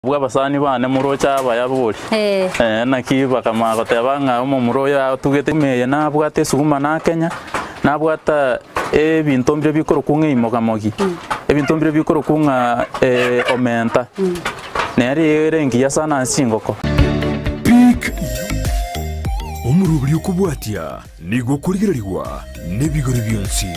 Abwo abasani bane moroche abaya bori. Eh. Eh, naki bakamanya goteba ng'a omomura oyo atugete ime eye nabwate esuguma nakenya, nabwata ebinto mbire bikorokwa ng'a imogamogi, ebinto mbire bikorokwa ng'a omenta, nere ere engiya sana ase chingoko. Pick Omoroberi okobwatia nigo okorigererigwa nebigori bionsi.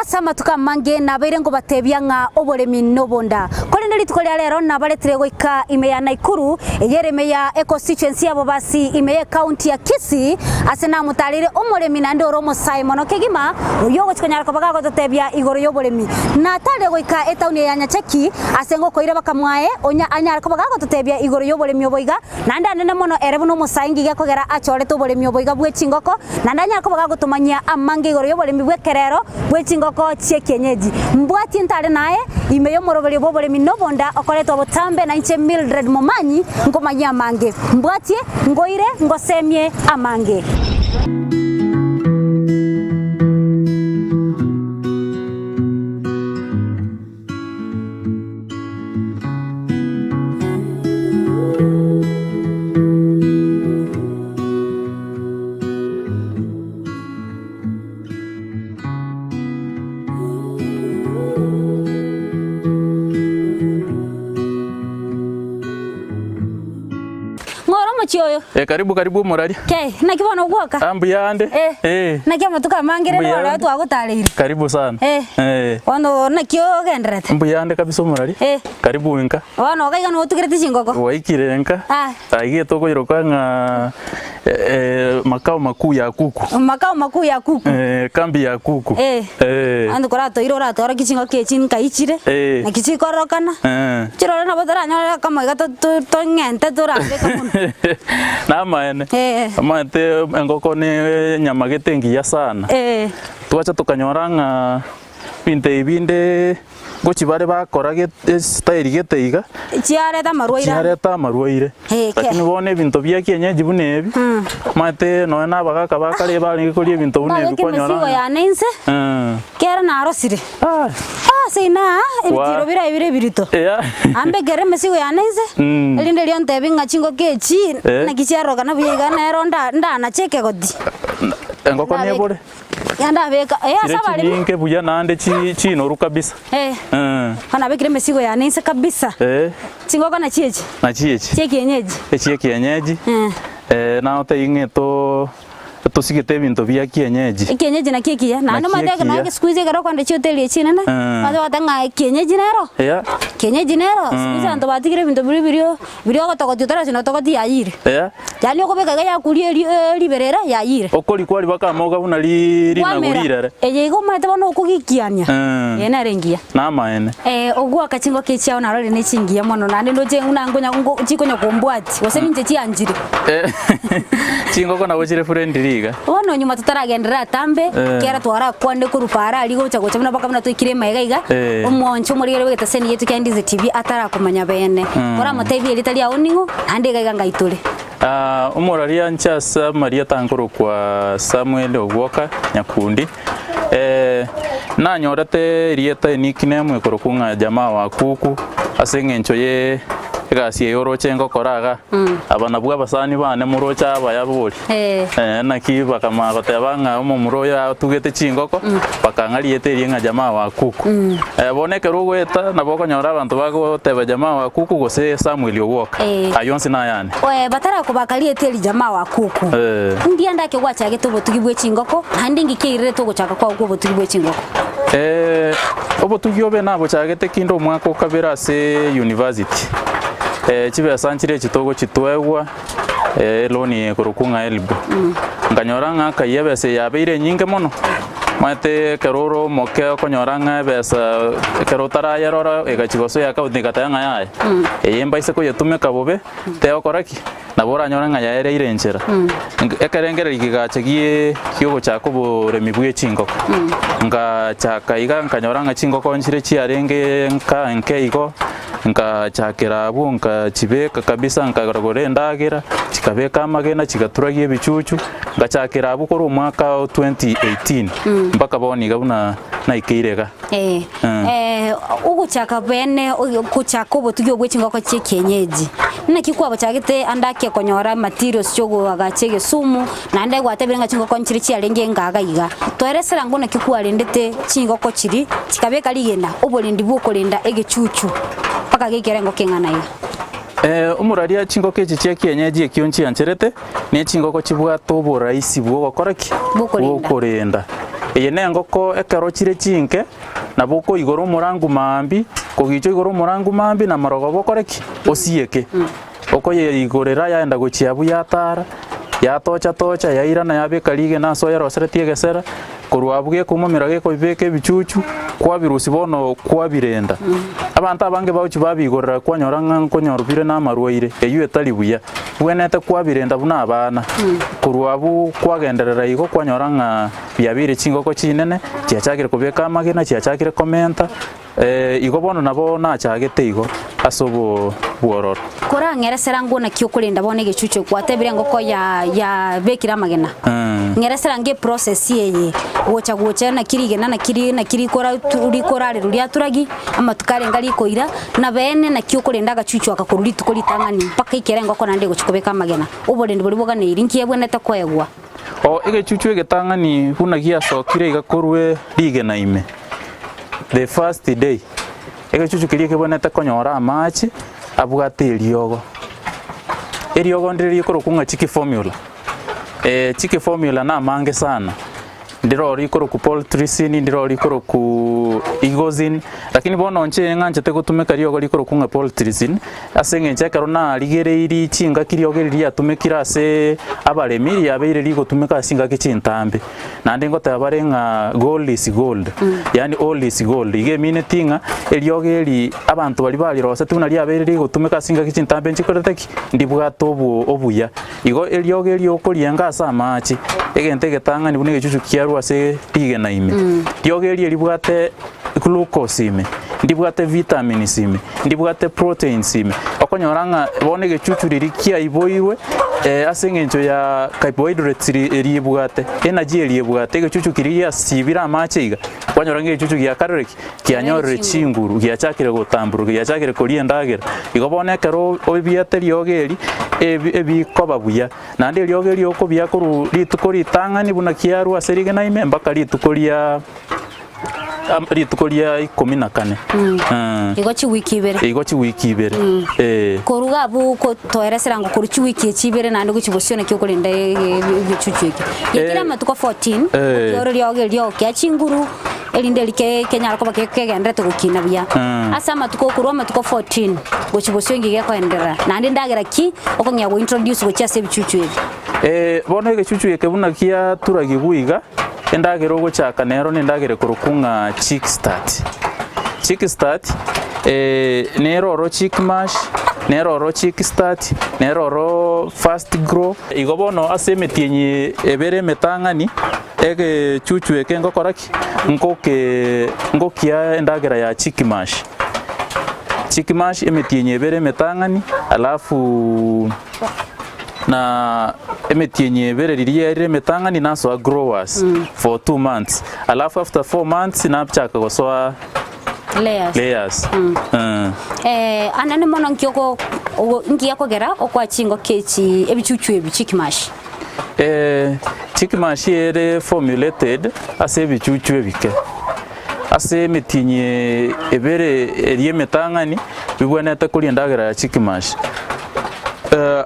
Ase amatuko amange nabeire nkobatebia ng'a oboremi nobonda. Korende rituko ria rero nabaretire goika ime ya Nakuru, eye ere ime ya econstituency ya Bobasi ime ye county ya Kisii, ase namotareire omoremi naende ore omosae mono kegima, oyio ogochia konyara koba gagototebia igoro y'oboremi. Natarire goika etauni eye ya Nyacheki, ase ngokoira bakamwae, onya anyare koba gagototebia igoro y'oboremi obo iga, Naende anene mono ere buna omosae ngige kogera achorete oboremi obo iga bwe chingoko, naende anyare koba gagotomanyia amange igoro y'oboremi bw'ekerero bwe chingoko chi'ekienyeji. Mbwatie ntare naye ime y'omoroberio bw'oboremi nobonda okoretwa botambe nainche Mildred Momanyi nkomanyie amange. Mbwatie, ngoire, ngosemie amange. Ng'ore omochie oyo. Eh, karibu karibu omoraria. Kei, naki bono ogwoka? Ah, mbuya ande. Eh. Eh. Naki amatuko amange rende Mbuya bono ande. twagotareire. Karibu sana. Eh. Eh. Bono naki ogendererete? Mbuya ande kabisa omoraria. Eh. Karibu inka. Bono iga iga notugereti chingoko? Gwaikire nka. Ah. Aiga tokoiroka ng'a eh, makao makuu ya kuku. Makao makuu ya kuku. Eh, kambi ya kuku. Eh. Eh. Abanto koratoire oratorokie chingoko echi nkai chire, Eh. naki chikororokana. Eh. Chirore nabo toranyore akamo iga to- to- tong'ente torabeke mono. Namaene. Eh. Omanyete engoko ne enyama gete engiya sana. Eh. Twacha tokanyora ng'a ebinto ebi binde ngochi bare bakora get- estyle gete iga, Chiareta amarwaire ande. chiareta amarwaire. Eh, ke- Lakini bono ebinto bia kienyeji buna ebi, omanyete nonya na abagaka ba kare barenge koria ebinto buna ebi Ndabeke kwanyora emesigo ng'a yane inse, eh. kere narosire. Ah. Ase inaa, ebitiiro Wa- bire bire ebirito. Yeah. Ambekere emesigo yane inse, Mm. erinde erio ntebi ng'a chingoko echi, Eh. naki chiarorokana buya iga nero nda ndanache ekegoti. Engoko Ndabeka- nebore? Ya ndabeka, eh ase Chire abaremi. chinyinge buya naende chi chinoru kabisa. Eh. Eh. Bono nabekire emesigo yane inse kabisa. Eh. Chingoko nachi echi? Nachi echi. Chia ekienyeji. Echia ekienyeji. Eh. Eh, nagotebi ng'a eto tosigete ebinto bia kienyeji. Ekienyeji nakio ekiya, naende Nakio omanyete ekero ekiya. nonye siku hizi ekero okoenda chihoteli echi chinene, Eh. abanto bagoteba ng'a ekienyeji nero, Eya. kienyeji nero, siku hizi abanto batigire ebinto biria birio biria ogotogotia otarasio notogotia yayire. Eya. Yaani okobeka iga yakuria eri riberera yayire. Okoria kwaria bakamoga buna ri rinagu Kwamera. rirere. Eye igo omanyete bono okogikiania, Eh. eye nere engiya. Namaene. Eh, ogoaka chingoko echi ao narorire ne chingiya mono naende ndoche buna nkonya ngo chikonya kombwatia gose ninche chianchire. Eh, chingoko nabo chire friendly iga. Bono nyuma totaragenderera atambe, Eh. ekiagera twarakwane korwa paara aria gocha gocha buna mpaka buna twaikire emaiga iga, Eh. omwancho omorigeri bw'egeteseni giaito kia Ndizi TV atarakomanya beene. Oramotebie erieta riao ning'o, naende iga iga ngai tore. Ah, omoraria inche ase amarieta nkorokwa Samuel Ogwoka Nyakundi. Eh, nanyorete erieta enickname ekorokwa ng'a jamaa wa kuku ase eng'encho ye egasi eye oroche ngokora iga. Aba nabwo abasani bane moroche abaya bori. Eh. Eh, naki bakamanya goteba ng'a omomura oyo atugete chingoko, bakang'a rieta eria ng'a jamaa wa kuku. Eh, bono ekero ogoeta nabo okonyora abanto bagoteba jamaa wa kuku gose Samuel Ogwoka. Eh. Ayio onsi nayane. Oe, batarakobaka rieta eri jamaa wa kuku. Eh. Mbuya ndake gwachagete obotugi bwe chingoko, naende inki kiairerete ogochaka kwao kwa obotugi bwe chingoko? Eh, obotugi obe nabochagete kinde omwaka o kabere ase university. Eh, chibesa nchire echi togochitwegwa, eh, eloni ekorokwa ng'a HELB. Nkanyora ng'a akai ebesa eye yabeire enyinge mono. Omanyete ekero ore omoke okonyora ng'a ebesa ekero otarayerora egachia gosoa eakaunti egateba ng'a yaya, eye mbaise koyetumeka bobe, tegokora ki? Nabo oranyore ng'a yaereire enchera. Ekerengererio kegacha gie giogochaka oboremi bwe chingoko. Ngachaka iga nkanyora ng'a chingoko nchire chiarenge nka nke igo, nkachakera abwo nkachibeka kabisa nkarogora endagera, chikabeka amagena chigaturagia ebichuchu, ngachakera abwo korwa omwaka o 2018 mpaka bono iga buna naikeire iga. Eh, eh, ogochaka bene gochaka obotugi obwe chingoko chia ekienyeji naki kwabochagete ande ake konyora materials chiogoagacha egesumu naende gwatebire ng'a chingoko nchire chiarenge engaga iga toeresera ng'o naki kwarendete chingoko chiria chikabeka rigena oborendi bwa okorenda egechuchu mpaka geikere engoko eng'ana iga. Eh, omoraria chingoko echi chia kienyeji ekio nchiancherete, ne chingoko chibwate oboraisi bw'ogokora ki? Bw'okorenda. Bw'okorenda. Eye nengoko ekero chire chinke, nabo okoigora omorangu maambia, kogicha oigore omorangu maambia na marogoba okore ki? Osieke. Okoyeigorera yaenda gochia abwo yatara, yatocha tocha, yairana yabeka rigena ase oyeroseretie egesera, korwa abwo gekoumamera gekobibeka ebichuchu, kwabirusia bono kwabirenda. Abanto abange bagochia babiigorera kwanyora ng'a nkonyorwa bire na amarwaire, eyio etari buya. Bwenerete kwabirenda buna abana, korwa abwo kwagenderera igo kwanyora ng'a biabeire chingoko chinene, chiachakire kobeka amagena, chiachakire komenta, igo bono nabo nachagete igo ase obo bwororo. Korang'eresera ngwo naki okorenda bono egechuchu gwatebire engoko ya yabekire amagena, ng'eresera nge eprocess eye gocha gocha naki rigena naki ri naki rikora tu rikorarerwa riaturagi. Amatuko arenge rikoira, na beene naki okorenda agachuchu aka korwa rituko ritang'ani mpaka ekero engoko naende egochia kobeka amagena. Oborendi boria boganeiri, nki ebwenerete koegwa? O egechuchu egetang'ani buna giasokire iga korwa rigena ime, the first day, egechuchu keria kebwenerete konyora amache abwate eriogo. Eriogo ndire rikorokwa ng'a chiki formula, chiki formula namange sana. Ndirori korokwa Poltricin, ndirori korokwa Igozin, lakini bono inche ng'anchete gotumeka riogo rikorokwa ng'a Poltricin, ase eng'encho ekero narigereirie chingaki riogo eri riatumekire ase abaremi, riabeire rigotumeka ase chingaki chintambe. Naende ngoteba bare ng'a gold is gold, yaani old is gold, iga emineti ng'a eriogo eri abanto baria barirosetie buna riabeire rigotumeka ase chingaki chintambe nchikorete ki? Ndibwate obo obuya. Igo eriogi erio okorienga ase amaache, egento egetang'ani buna egechuchu kiarwa ase rigena ime. Riogi erio eribwate glucose ime, ndibwate vitamins ime, ndibwate proteins ime. Okonyora ng'a bono egechuchu riria kiaiboirwe ase eng'encho ya carbohydrates eria ebwate, energy eria ebwate, egechuchu keria giasibire amache iga, kwanyora ng'a egechuchu giakarire ki? Kianyorire chinguru, giachakire gotamburuka, giachakire koria endagera. Igo bono ekero obiete riogo eri, ebi ebikoba buya, naende eriogo eri okobia korwa rituko ritang'ani buna kiarwa ase rigena ime mpaka rituko ria rituko ria ikomi na kane. Igo chiwiki ibere. Igo chiwiki ibere, eh. Korwa iga abwo kotoeresera ng'a korwa chiwiki echi ibere naende gochia bosio naki okorenda egechuchu eke. Gekire amatuko 14, okiore riogo erio okia chinguru. erinde rike kenyare koba kegendererete gokina buya. Ase amatuko okorwa amatuko 14 gochia bosio inki gekoenderera, naende ndagera ki okong'ea go introduce gochia ase ebichuchu ebi? Eh, bono egechuchu eke buna giaturagigwa iga, endagera ogochaka nero nendagera ekorokwa ng'a chick start. Chick start, nero oro chick mash, nero oro chick start, nero oro fast grow. Igo bono ase emetienyi ebere emetang'ani, Egechuchu eke ngokora ki? Ngoke ngokia endagera ya chikimash. Chikimash emetienyi ebere emetang'ani alafu na emetienyi ebere riria erire emetang'ani nasoa growers for 2 months alafu after 4 months nachaka gosoa Layers. layers. Eh, anene mono nki oko ogo- nki gekogera okoa chingoko echi ebichuchu ebi chikimash? Chikimashi ere formulated ase ebichuchu ebike. Ase emetienyi ebere eria emetang'ani bibwenerete koria endagera ya chikimashi.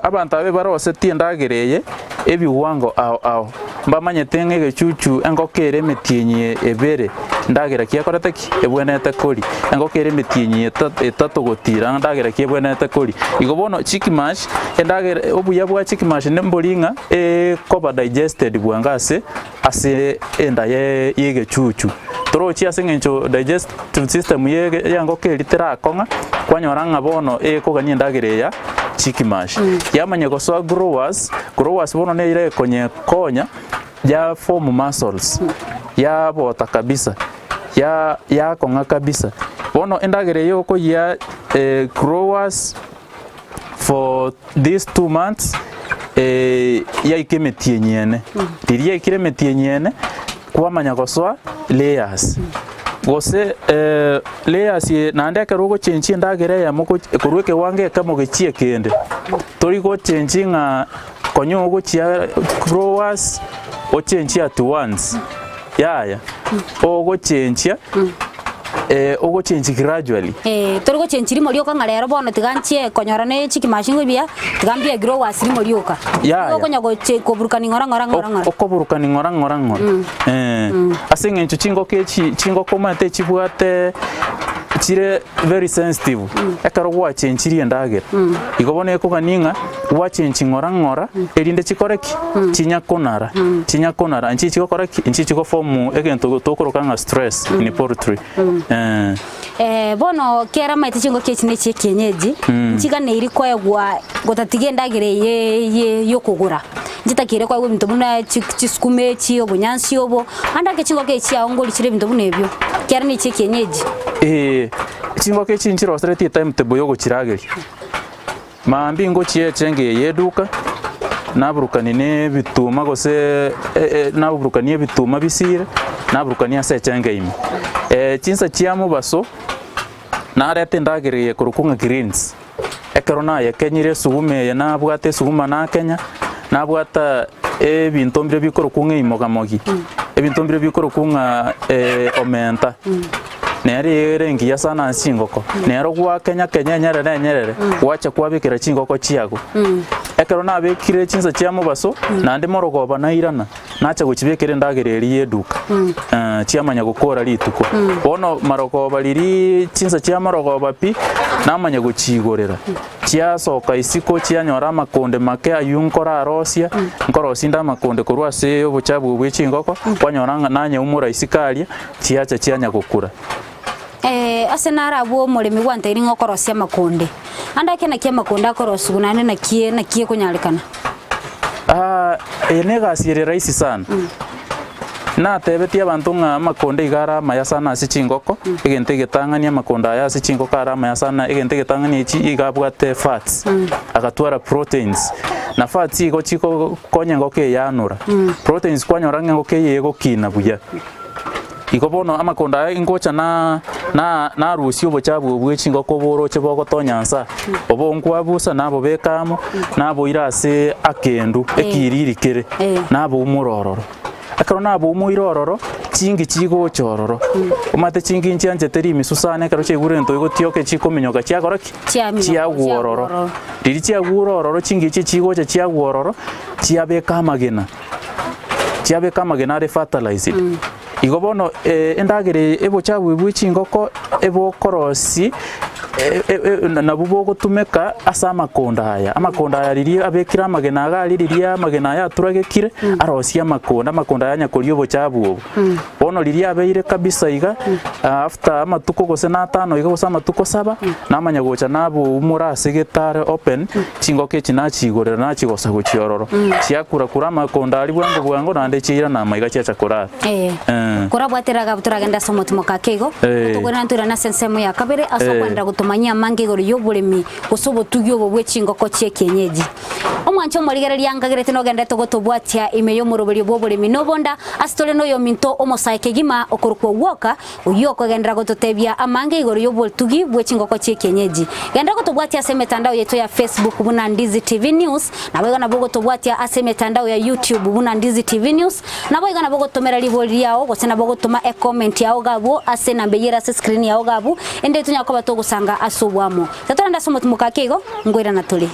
Abanto abe barosetie endagera eye ebiwango ao ao, mbamanyete ng'a egechuchu engoko ere emetienyi ebere. Ndagera ki ekorete ki? Ebwenerete koria. Engoko ere emetienyi etato gotira ndagera ki ebwenerete koria. Igo bono chick mash, endagera obuya bwa chick mash mbori ng'a ekoba digested bwango ase ase enda ye egechuchu. Torochi ase eng'encho digestive system ye engoko eria terakong'a, kwanyora ng'a bono ekogania endagera eye ya chick mash. Yamanya gosoa growers, growers bono nere ekonyekonya ya form muscles, yabota kabisa, ya yakong'a kabisa. Bono endagera eye okoyia growers for these 2 months yaika emetienyi ene. Riria yaikire emetienyi ene, kwamanya gosoa layers. Gose layers eye naende ekero ogochenchia endagera eyemo korwa ekewango ekemo gochia ekende, tori gochenchi ng'a konya ogochia growers ochenchie at once, yaya, ogochenchia ogochenchi gradually. Tori gochenchi rimo rioka ng'a rero bono tiga nchie konyora ne chikimashi ng'a ebiya, tiga mbie growers rimo rioka. Yaya. Nigo okonya goche koburukani ng'ora ng'ora ng'ora ng'ora. Okoburukani ng'ora ng'ora ng'ora. Ase eng'encho chingoko echi, chingoko omanyete chibwate chire very sensitive, ekero gwachenchirie endagera, igo bono ekogania ng'a gwachenchi ng'ora ng'ora erinde chikore ki? Chinyakonara, chinyakonara nchichi chigokora ki? Nchichi chigoform egento tokoroka ng'a stress in poultry. Bono kera amaete chingoko echi ne chia ekienyeji, nchiganeiri koegwa gotatiga endagera eye eye yokogora, nchitakeire koegwa ebinto buna chi chisukuma echi, obonyansi obo, ande ake chingoko echi chiago ngori chire ebinto buna ebio, ekiagera ne chia ekienyeji. Eeh, chingoko echi nchiroseretie etimetable ya ogochirageria. Mambia ngochia echenge eye y'eduka, naburukanie na ebituma gose naburukanie ebituma bisiire, naburukanie ase echenge ime. Chinsa chia mobaso, nareta endagera eye ekorokwa ng'a greens, ekero nayekenyire esuguma eye nabwate esuguma nakenya, nabwata ebinto mbire bikorokwa ng'a imogamogi, ebinto mbire bikorokwa ng'a omenta. Nere ere engiya sana ase chingoko, nero gwakenya kenya enyerere enyerere, gwacha kwabekera chingoko chiago. Ekero nabekire chinsa chia mobaso, naende morogoba nairana, nacha gochibekera endagera eria y'eduka, chiamanya gokora rituko. Bono marogoba riria chinsa chia morogoba pi, namanya gochiigorera. Chiasoka isiko chianyora amakonde make ayio nkorarosia, nkorosia inde amakonde korwa ase obochabu obwo bwe chingoko, kwanyora ng'a nanyeumora isiko aria, chiacha chianya gokura. Ase naro abwo omoremi gwantebirie ng'a okorosia amakonde. Ande ake naki amakonde akorosigwa naende naki naki ekonyarekana? Eye negasi ere rahisi sana. Natebetie abanto ng'a amakonde iga are amaya sana ase chingoko, egento egetang'ani amakonde aya ase chingoko are amaya sana, egento egetang'ani echi iga abwate fats, agatwara proteins, na fats igo chigokonya engoko eyanora. Proteins kwanyora ng'a engoko eye egokina buya. Igo bono amakonda aya ingocha na na narusie obochabu obwo bwe chingoko oboroche bogotonya nsa, obo nkwabusa nabobeka amo, naboira ase akendu ekiriri kere, naboumora ororo. Ekero naboumoire ororo, chingi chigocha ororo, omanyete chingi nchianchete rimisu sana ekero chiaigure egento egotioka chikominyoka chiakora ki? Chiaminyoka, Chiagwa ororo. chiagwa ororo. Riria chiagure ororo chingi echi chigocha chiagwa ororo, chiabeka amagena. Chiabeka amagena are fertilized. Igo bono endagera eye ebochabu bwe chingoko ebokorosi nabwo bogotumeka ase amakonda aya. Amakonda aya riria abekire amagena iga aria riria amagena aya aturagekire, arosie amakonda, amakonda aya anya koria obochabu obo. Bono riria abeire kabisa iga, after amatuko gose na atano iga gose amatuko saba, namanya gocha naboumora ase getare open, chingoko echi nachiigorera nachigosa gochia ororo. Chiakura kura amakonda aria bwango bwango naende chiairana amaiga chiacha korara. Eh. Eh. Korabwatera agabu toragende ase omotimoka ake igo, Eh. tokoirana ntoirane ase ensemo ya kabere ase Eh. okwenderera gotomanyia amange igoro y'oboremi gose obotugi obo bwe chingoko chi'ekienyeji. Omwanche omorigereria nkagerete nogenderete gotobwatia ime y'omoroberio bw'oboremi na obonda, ase tore noyominto omosae kegima okorokwa Walker, oyio okogenderera gototebia amange igoro y'obotugi bwe chingoko chi'ekienyeji. Genderera gotobwatia ase emetandao yaito ya Facebook buna Ndizi TV News, naboigo nabo ogotobwatia ase emetandao ya YouTube buna Ndizi TV News, naboigo nabo ogotomera ribori riao gose nabo ogotoma ecomment yao iga abwo ase enamba eyio ere ase escreen yao iga abwo, ende tonyare koba togosanga ase oboamo. Tiga torende ase omotimoka ake igo, ngoirana tore.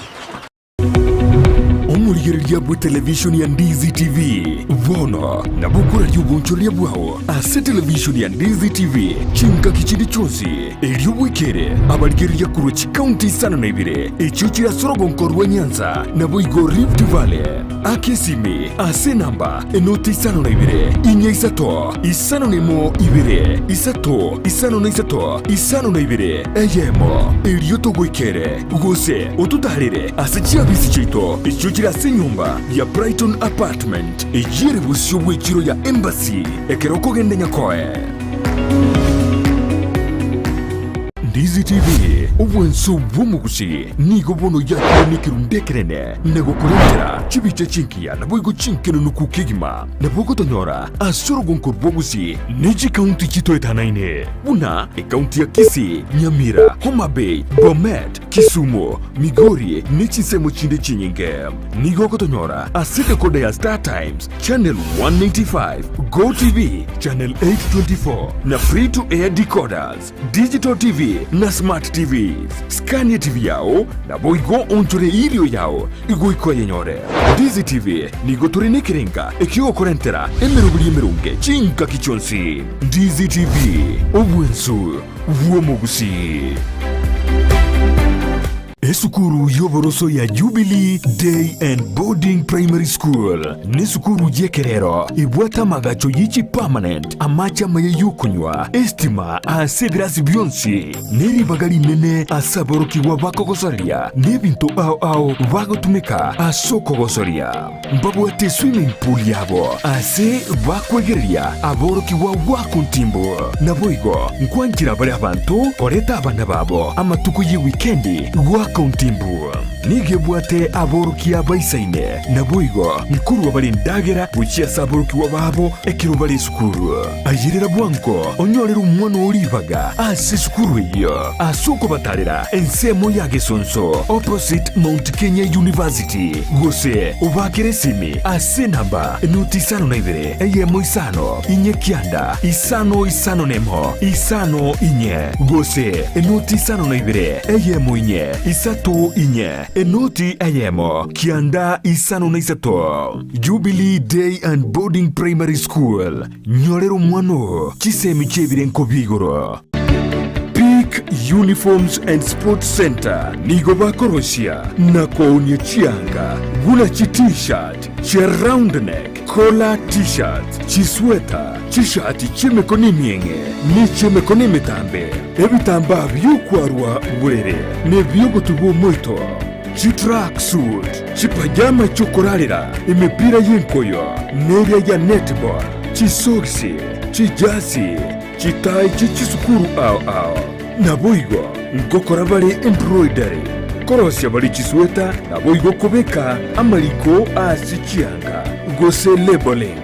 Omorigereria bwe televishoni ya Ndizi TV bono nabo okoraria obonchoreria bwao ase televishoni ya Ndizi TV chingaki chinde chionsi, erio bwekere abarigereria korwa chikaunti isano na ibere echio chire ase orogonko rwa Nyanza naboigo Rift Valley. Aka esimi ase enamba enoti isano na ibere, inya isato, isano na emo ibere, isato, isano na isato, isano na ibere, eyemo, erio togoikere, gose ototaarere ase chiabisi chiaito echio chire ase enyomba ya Brighton Apartment, eyio ere bosio bw'echiro ya Embassy, ekero okogenda Nyakoe. Ndizi TV, obwanso bw'omogusi, nigo bono yakire nekerundu ekenene na gokorentera chibicha chingiya naboigo chinkenunuku kegima. Nabo ogotonyora ase orogonko rw'obosie ne chikaunti chitoetanaine buna ekaunti ya Kisii, Nyamira, Homa Bay, Bomet, Kisumu, Migori ne chinsemo chinde chinyinge. Nigo ogotonyora ase decoder ya Star Times, Channel 195, Go TV, Channel 824 na Free to Air decoders, Digital TV na Smart TVs. Scan TV yao naboigo onchore irio yao igoika oyenyore. Ndizi TV nigo tore nekerenga ekiogokorentera emeroberi emerunge chingaki chionsi. Ndizi TV, obwensu bw'omogusii. Esukuru y'oboroso ya Jubilee Day and Boarding Primary School nesukuru y'ekerero ebwate amagacho ye chipermanent, amache amaya y'okonywa, estima ase ebirasi bionsi, ne ribaga rinene ase aborokigwa bakogosoria n'ebinto ao ao bagotumeka ase okogosoria. Mbabwate eswimming pool yabo ase bakwegereria aborokigwa goaka ontimbu. Naboigo nkwanchera bare abanto koreta abana babo amatuko y'ewikendi goaka ontimbu. Nigo ebwate aborokia baisaine, naboigo nkorua bare endagera gochia ase aborokigwa babo ekero bare esukuru. Ayerera bwango onyorere omwana oo ribaga ase esukuru eyio ase okobatarera ensemo ya Gesonso opposite Mount Kenya University gose obakere esimi ase enamba enoti isano na ibere eyemo isano inye kianda isano isano nemo isano inye gose enoti isano na ibere eyemo inye isato inye enoti eyemo kianda isano na isato. Jubilee Day and Boarding Primary School, Nyorera omwana oo chisemi chi'ebirenko bia igoro. Peak Uniforms and Sports Centre nigo bakorosia na koonia chianga buna chi T-shirt, chia round neck, collar T-shirts, chisweta, chishati chi'emekono emieng'e ne chi'emekono emetambe, ebitambaa bi'okwarwa borere na ebi'ogotuba omoito. Chitracksuit, chipajama chi'okorarera, emepira y'enkoyo, neria ya netball, chisogisi, chijasi, chitai chie chisukuru ao ao. Naboigo ngokora bare embroidery, korosia bare chisweta, naboigo kobeka amariko ase chianga, gose labelling.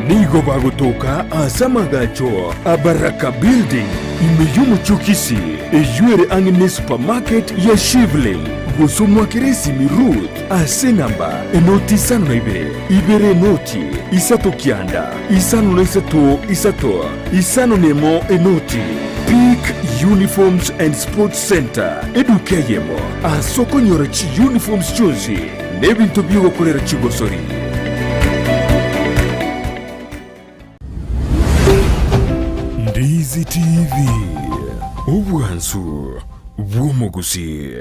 Nigo bagotoka ase amagacho a Baraka Building, ime y'omochie o Kisii, eyio ere ang'e ne supermarket ya Shivling, gose omwakere esimi Ruth ase enamba enoti isano na ibere, ibere enoti, isato kianda, isano na isato isato, isano na emo enoti. Peak Uniforms and Sports Centre, eduka eyemo ase okonyora chiuniforms chionsi na ebinto bi'ogokorera chigosori. Ndizi TV, obwansu bw'omogusii.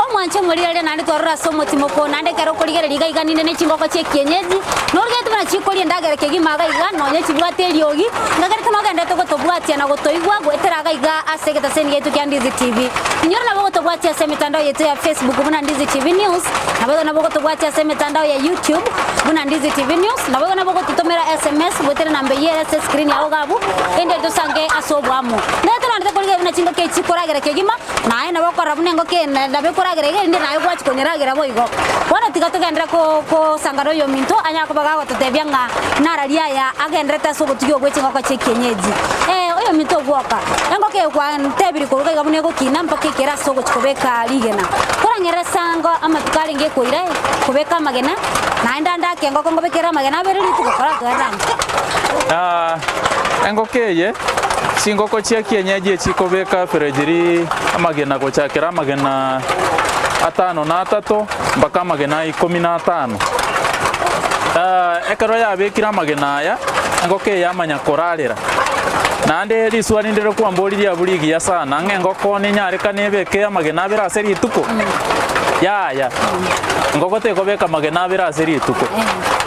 Omwanche omorigereria naende twarora ase omotimoko, naende ekero okorigereria iga iga ninde ne chingoko chia ekienyeji, norigete buna chikoria endagera kegima iga iga, nonye chibwate eriogi, ngagerete nogenderete gotobwatia na gotoigwa goetera iga iga ase egetaseni giaito kia Ndizi TV. Inyora nabo gotobwatia ase emetandao yaito ya Facebook buna Ndizi TV News, naboigo nabo gotobwatia ase emetandao ya YouTube buna Ndizi TV News, naboigo nabo gototomera SMS goetera enamba eyio ere ase escreen yao iga abwo, erinde tosange ase oboamo. Ndagete nonde tokorigereria buna chingoko echi chikoragera kegima, naye nabo okorora buna engoko eye nabo ekoragera iga erinde naye gwachia konyeragera boigo. Bono tiga togenderere ko kosanga noyominto anyare koba gagototebia ng'a nararia aya agendererete ase obotugi obwe chingoko chia ekienyeji. Ee, oyominto ogwoka, engoko eye gwantebirie korwa iga buna egokina mpaka ekere ase ogochia kobeka rigena. Korang'erere sango amatuko arenge ekoira kobeka amagena, naende ande ake engoko ngobekere amagena abere rituko koratoerere amo. Engoko eye. Chingoko chia kienyeji echikobeka average amagena gochakera amagena atano na atato mpaka amagena ikomi na atano. Ekero yabekire amagena aya, engoko eye yamanya korarera. Naende risuba rinde rikwamboririe abwo rigiya sana, ng'a engoko nenyarekane ebeke amagena abere ase rituko? Yaya, engoko tekobeka amagena abere ase rituko.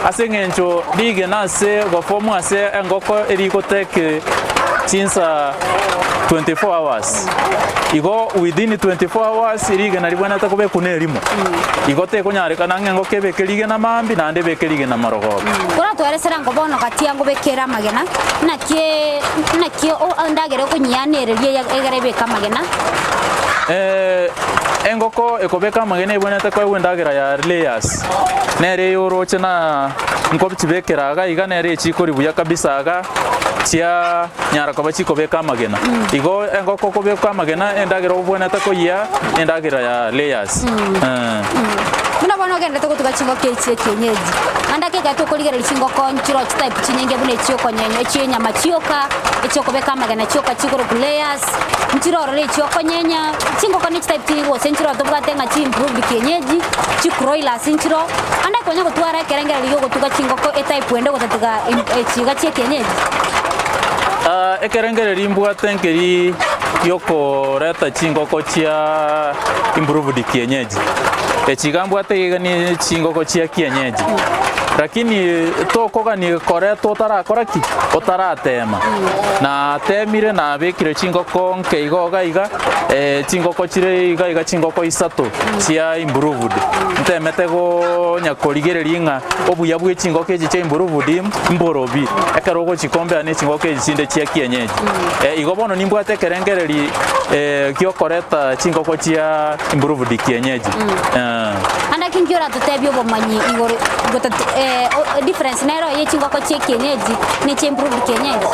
Ase eng'encho rigena ase goformwa ase engoko erigotake chinsa 24 hours. Igo within 24 hours rigena ribwenerete kobekwa nerimo. Igo tekonyarekana ng'a engoko ebeke rigena mambia naende ebeke rigena marogoba. Oratweresera ngo bono gati ango bekere amagena, naki naki endagera okonyianereria egere ebeke amagena? Engoko ekobeka amagena ebwenerete koegwa endagera ya layers, nere eyoroche na nkochibekera iga iga nere echikori buya kabisa iga chia nyara koba chikobeka amagena. Igo engoko okobeka amagena endagera obwenerete koyia endagera ya layers. Buna bono ogenderete gotuga chingoko echi ekienyeji, naende ake ekero tokorigereria chingoko nchiroo chitype chinyinge buna echiokonyenya echienyama chioka, echiokobeka amagena chioka chikorokwa layers, nchire ororo echiokonyenya, chingoko ne chitype chinyinge gose nchire tobwate ng'a chi improved kienyeji, chikroilers nchiroo, naende konya gotwara ekerengererio gia ogotuga chingoko etype ende gotatiga echi iga chia ekienyeji. Ekerengererio mbwate nkeri giokoreta chingoko chia improved kienyeji. Echi iga mbwate iga ne chingoko chia kienyeji. Lakini tokogania koreta otarakora ki? Otaratema. Natemire nabekire chingoko nke igo iga iga, chingoko chire iga iga chingoko isato chia improved. Ntemete gonya korigereria ng'a obuya bwe chingoko echi chia improved mborobi ekero ogochikombea ne chingoko echi chinde chia kienyeji. Igo bono nimbwate ekerengereri giokoreta chingoko chia improved kienyeji. Ande ki nki oratotebie obomanyi igoro gotati difference nero ye chingoko chia kienyeji ne chia improved kienyeji?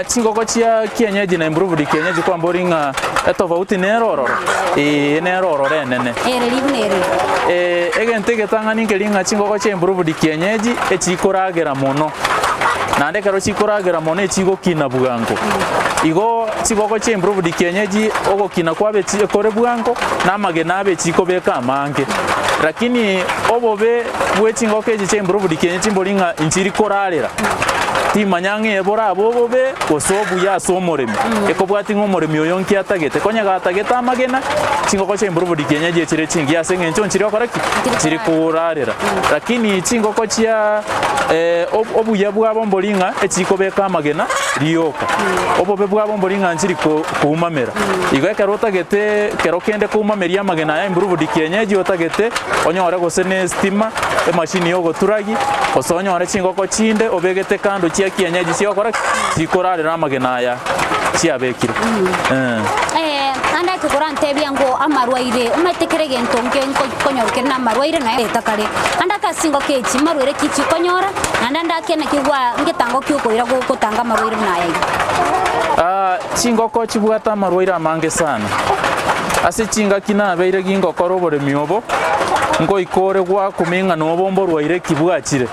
Chingoko chia kienyeji na improved kienyeji kwambori ng'a etofauti nero ororo? Ee nero ororo enene. Ere ribu nere. Egento egetang'ani nkeri ng'a chingoko chia improved kienyeji echikoragera mono. Naende ekero chikoragera mono echigokina bwango. Igo chigoko chia improved kienyeji ogokina kwabe kore bwango na amagena abe chikobeka amange. Lakini obobe bwe chingoko echi chia improved kienyeji mbori ng'a inchiri korarera. Timanya ng'a borabe obobe gose obuya ase omoremi. Ekobwati ng'a omoremi oyo nki atagete. Konya gatagete amagena, chingoko chia improved kienyeji echire chingiya ase eng'encho nchiri gokora ki? Nchiri korarera. Lakini chingoko chia obuya bwabo mbori ng'a echikobeka amagena rioka. Obobe bwabo mbori ng'a nchiri koumamera. Igo ekero otagete kero kende koumameria amagena aya improved kienyeji otagete onyore gose ne estima, emashini ya ogoturagi, gose onyore chingoko chinde obegete kando chia kienyeji chiogokora ki? Chikorarera amagena aya chiabekire. Naende ake korantebia ng'o amarwaire, omanyete kera egento nke nkonyora kere namarwaire naye etakare. Naende ake ase chingoko echi, marwaire ki chikonyora, naende ande ake naki gwa ngetango ki okoira gotanga amarwaire buna aya iga. Chingoko chibwate amarwaire amange sana. Ase chingaki nabeire gingokora oboremi obo, ngoika ore gwakumia ng'a nobo mborwaire ki bwachire.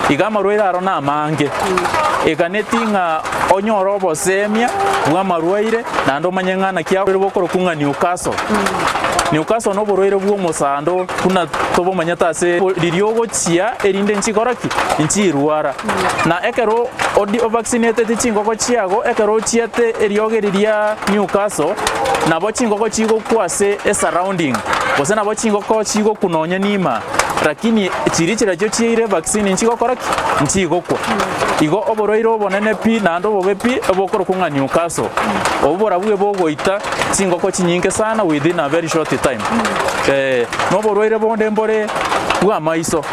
Iga amarwaire aro namange. Eganeti ng'a onyore obosemia bw'amarwaire naende omanye ng'a naki aborwaire bokorokwa ng'a Newcastle. Newcastle noborwaire bw'omosando buna tobomanyete ase riria ogochia erinde nchikora ki? Nchirwara. Na ekero odi ovaccinateti chingoko chiago, ekero ochiete eriogi riria Newcastle, nabo chingoko chigokwa ase esurrounding, gose nabo chingoko chigokwa nonye nima, lakini chiria chirachio chiaire vaccine nchigokora ki? Nchigokwa. Igo oborwaire obonene pi naende obobe pi obokorokwa ng'a Newcastle, obwo borabwo bogoita chingoko chinyinge sana within a very short time. Na oborwaire bonde mbore bw'amaiso,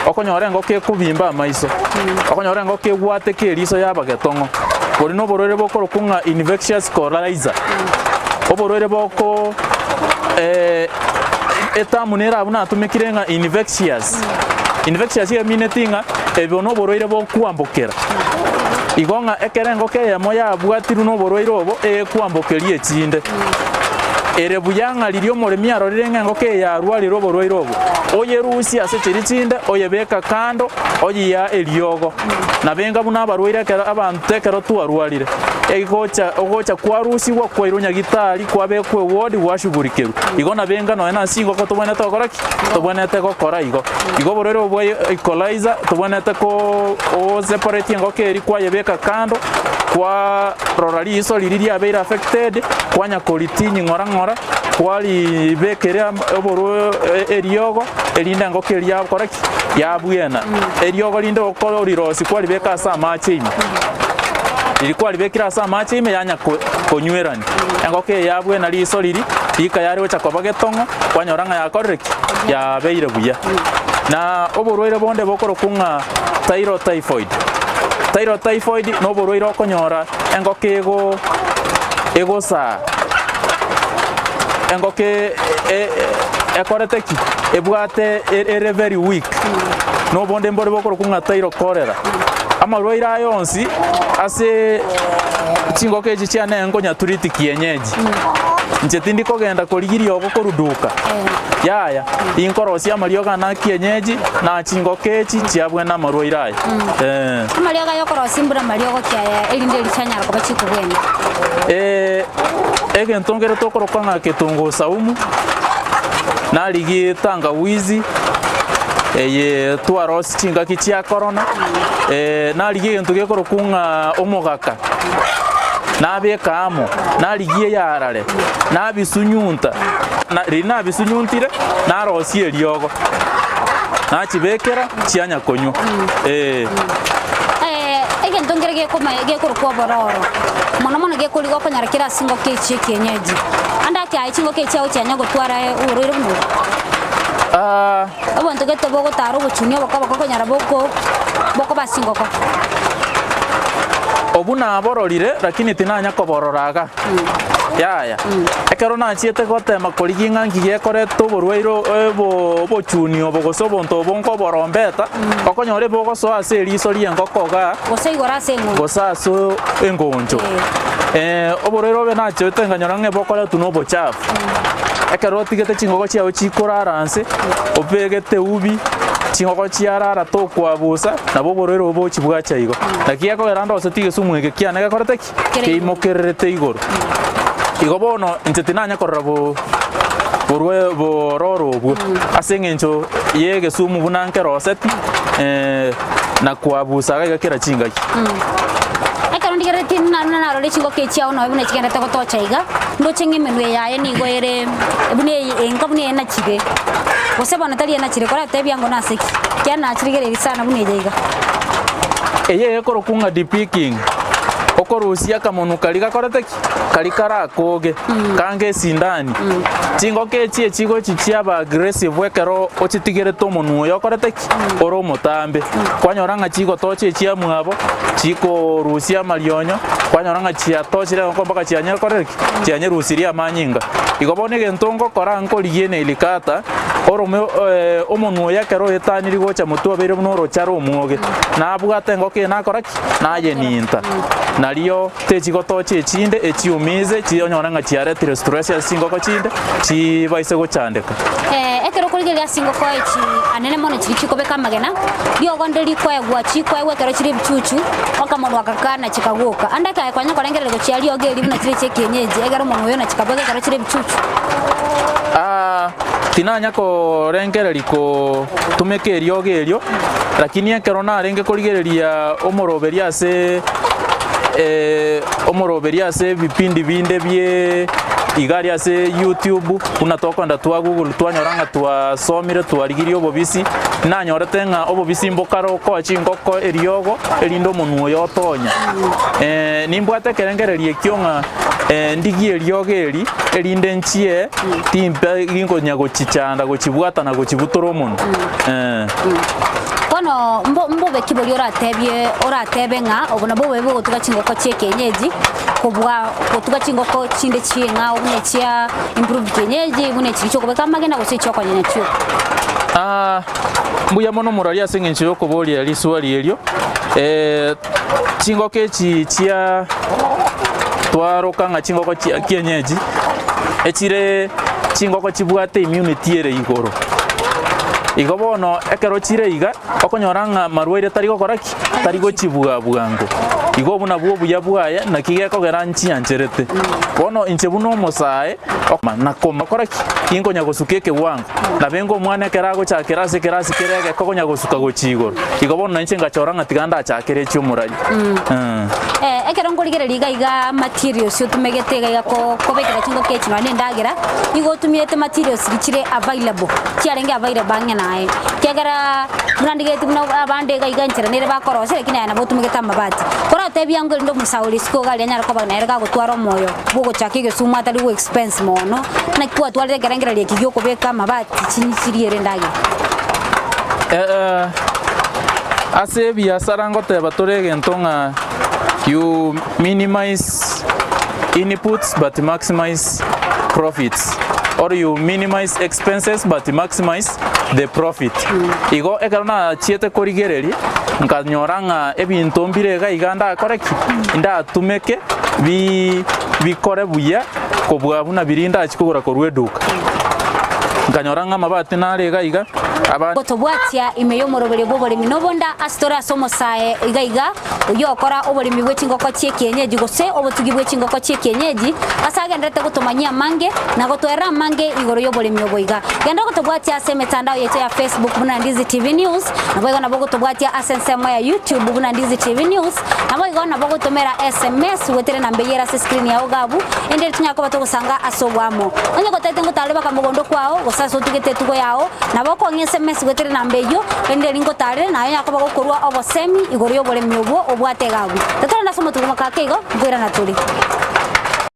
okonyora engoko ekobimba amaiso, okonyora engoko egwateka eriso yaba getong'o. Boria noborwaire bokorokwa ng'a infectious coryza, oborwaire boko etamu nere abwo natumekire ng'a infectious, infectious emineti ng'a obo noborwaire bokwambokera. Igo ng'a ekero engoko eyemo yabwatirwe noborwaire obo, ekwambokeria echinde. Ere buya ng'a riria omoremi arorire ng'a engoko eye yarwarire oborwaire obo, oyerusie ase chiria chinde, oyebeke kando, oyia eriogo. Nabo enga buna abarwaire ekero abanto ekero twarwarire, egocha ogocha kwarusigwa kwairwa nyagitari kwabekwa eward gwashugurikerwa. Igo nabo enga nonya nase chingoko tobwenerete gokora ki? Tobwenerete gokora igo. Igo oborwaire obo bwa equalizer tobwenerete ko osepareti engoko eria kwayebeka kando, kwarora riiso riria riabeire affected, kwanya koritinyia ng'ora ng'ora, kwaribekera oborwa eriogo, erinde engoko eria yakora ki? Yabwena. Eriogo rinde okorirosia kwaribeka ase amache ime, riria kwaribekire ase amache ime yanya konywerania. Engoko eye yabwena riiso riria, rika yare gocha koba getong'o, kwanyora ng'a yakorire ki? Yabeire buya. Na oborwaire bonde bokorokwa ng'a thyrotyphoid. Thyrotyphoid noborwaire okonyora engoko ego egosaa, engoko e- e- ekorete ki? Ebwate ere very weak, na obonde mbore bokorokwa ng'a thyrocolera. Amarwaire aya onsi ase chingoko echi chiane nkonya treat kienyeji. Inche tindi kogenda korigia riogo korwa duka, yaya, inkorosia amariogo ane a kienyeji na chingoko echi chiabwene amarwaire aya. Eh. Amariogo aya okorosia mbura amariogo ki aya erinde eria chianyara koba chikobwenia? Eh, egento nkere tokoroka ng'a ketunguu saumu, narigie tangawizi, eye twarosia chingaki chia korona, narigie egento gekorokwa ng'a omogaka, nabeka amo, narigie eyarare, nabisunyunta, na riria nabisunyuntire, narosia eriogo, nachibekera chianya konywa, eh. Egento nkere gekoma gekorokwa obororo, mono mono gekorigwa okonyora kere ase chingoko echi chi'ekienyeji. Ande ake aye chingoko echi chiago chianya gotwara oborwaire buna obo. Ah. Obonto gete bogotara obochuni oboke oboke okonyora boko bokoba ase chingoko. Obwo nabororire, lakini tinanya koborora iga. Yaya. Ekero nachiete gotema korigia ng'a nki gekoreta oborwaire obo obochuni obo gose obonto obo nkoborombeta, okonyora ebogosoa ase eriso ri'engoko igaa, Gose igoro ase eng'oncho. gose ase engoncho. Oborwaire obe nachete nkanyora ng'a ebokoretwa na obochafu. Ekero otigete chingoko chiao chikorara nse, obegete ubi, chingoko chiarara tokwabusa, nabo oborwaire obo bochi bwacha igo. Naki gekogera ndoseti egesumu eke kiane gekorete ki? Keimokererete igoro. Igo bono inche tinanya korora bo borwe bororo obwo ase eng'encho y'egesumu buna nkeroseti na kwabusa iga iga kera chingaki. Ekero ndigereretie na narore chingoko echi chiao nonya buna chigenderete gotocha iga, ndoche ng'a emenwa yaye nigo ere buna eye enka buna enachire, gose bono tari enachire, koratebie ango nase ki? Ekiagera nachirigereiri sana buna eye iga. Eye ekorokwa ng'a depicking, okorusia akamonwa karia gakorete ki? Karia karakoge, kange esindani. Chingoko echi echigochi chiaba aggressive ekero ochitigerete omonwa oyo okorete ki? Ore omotambe. Kwanyora ng'a chigotocha echiamwabo, chikorusia amarionyo, kwanyora ng'a chiatochire engoko mpaka chianyekorire ki? Chianyerusirie amanyinga. Igo bono egento ngokora nkorigia eneil cutter, orome omonwa oyo ekero oetanirie gocha motwe obeire buna orochara omwoge, nabwate engoko eye nakora ki? Nayeninta. Nario techigotocha echinde echiumise onyore ng'a chiaretire stress ase chingoko chinde, chibaise gochandeka. Ekero okorigereria ase chingoko echi anene mono chiria chikobeka amagena, riogo ndire rikoegwa chikoegwa ekero chire ebichuchu, okamonwa gakana chikagoka. Ande ekero kwanya korengereria gochia riogo erio buna chire chia ekienyeji, egere omonwa oyo nachikabweka ekero chire ebichuchu. Tinanya korengereria kotumeka eriogo erio, lakini ekero narenge korigereria omoroberi ase omoroberi ase ebipindi binde bie iga aria ase YouTube, buna tokogenda twa google twanyora ng'a twasomire twarigirie obobisi, nanyorete ng'a obobisi mbokare okoa chingoko eriogo erinde omonwa oyo otonya. Nimbwate ekerengererio ekio ng'a ndigie eriogo eri, erinde nchie timpe ginkonya gochichanda gochibwata na gochibutora omonwa. Bono mbo mbobe ki boria oratebie oratebe ng'a obo nabwo obobe bogotuga chingoko chia ekienyeji kobua gotuga chingoko chinde chi'eng'ao buna echia improved kienyeji buna echiria chiokobeka amagena gose echiokonyenya chioka? Ah, mbuya mono omorwari ase eng'encho yokoboria riswali erio. Chingoko echi chia twaroka ng'a chingoko chia kienyeji. Echire chingoko chibwate immunity ere igoro. Igo bono ekero chire iga, okonyora ng'a marwaire tari gokora ki? Tari gochibua bwango. Igo obwo nabwo obuya bwaye naki gekogera nchiancherete. Bono inche buna omosae, na koma kora ki? Inkonya gosuka ekewango. Nabenge omwana ekero agochakera ase ekerasi kere egeke okonya gosuka gochia igoro. Igo bono nainche ngachora ng'a tiga ndachakere echi omorai. Eh, ekero nkorigereria iga iga materials otumegete iga iga ko- kobekera chingoko echi nonya na endagera, nigo otumiete materials chire available, chiarenge available ang'e naye. Ekiagera buna ndigetie buna abande iga iga enchera nere bakorosia lakini aye nabo otumegete amabati. Koratebia ango erinde omosauri isiko iga aria anyare koba nere gagotwara omoyo bwa ogochaka egesumu atari go expense mono, naki kwatwarire ekerengererio eki gia okobeka amabati chinyi chiriere endagera? Eh, ase ebiasara ngoteba tore egento ng'a you minimize inputs but maximize profits or you minimize expenses but maximize the profit. Igo ekero nachiete korigereria nkanyora ng'a ebinto mbire iga iga ndakore ki? Ndatumeke bi bikore buya kobua buna biria ndachie kogora korwa eduka. Nkanyora ng'a amabati nare iga iga aba. Gotobwatia ime y'omoroberio bw'oboremi nobonda ase tore ase omosae iga iga, oyio okora oboremi bwe chingoko chi'ekienyeji gose obotugi bwe chingoko chi'ekienyeji, ase agenderete gotomanyia amange na gotwerera amange igoro y'oboremi obo iga. Genda gotobwatia ase emetandao yaito ya Facebook buna Ndizi TV News, naboigo nabo gotobwatia ase ensemo ya YouTube buna Ndizi TV News, naboigo nabo gotomera SMS goetera enamba eyio ere ase screen yao iga abwo, ende eri tonyare koba togosanga ase oboamo. Onye gotagete ngotare baka mogondo kwao, gose ase otugete etugo yao, Nabo okong'a esemesi goetera enamba eyio, rende eri ngotaarere, naye onye koba gokorua obosemi igoro y'oboremi obwo obwate egabwe. Totorende ase omotugo ake igo, nkoirana tore.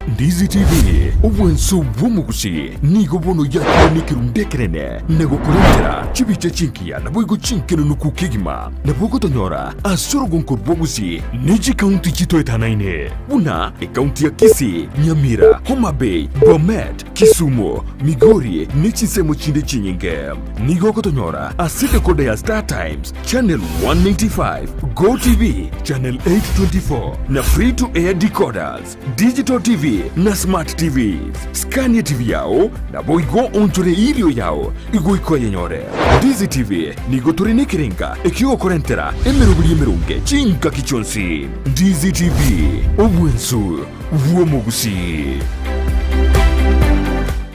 Ndizi TV, obwanso bw'omogusi, nigo bono yakire nekerundu ekenene na gokorentera chibicha chingiya naboigo chinkenenuku kegima. Nabo ogotonyora ase orogonko rw'obogusi ne chikaunti chitoetanaine buna ekaunti ya Kisii, Nyamira, Homa Bay, Bomet, Kisumu, Migori, ne chinsemo chinde chinyinge. Nigo ogotonyora ase decoder ya Star Times, Channel 195, Go TV, Channel 824, na Free to Air decoders, Digital TV na Smart TVs. Skania TV yao, naboigo onchore erio yao igoika oyenyore. Ndizi TV nigo tore nekerenga ekiogokorentera emeroberi emeronge chingaki chionsi. Ndizi TV, obwensu bw'omogusii.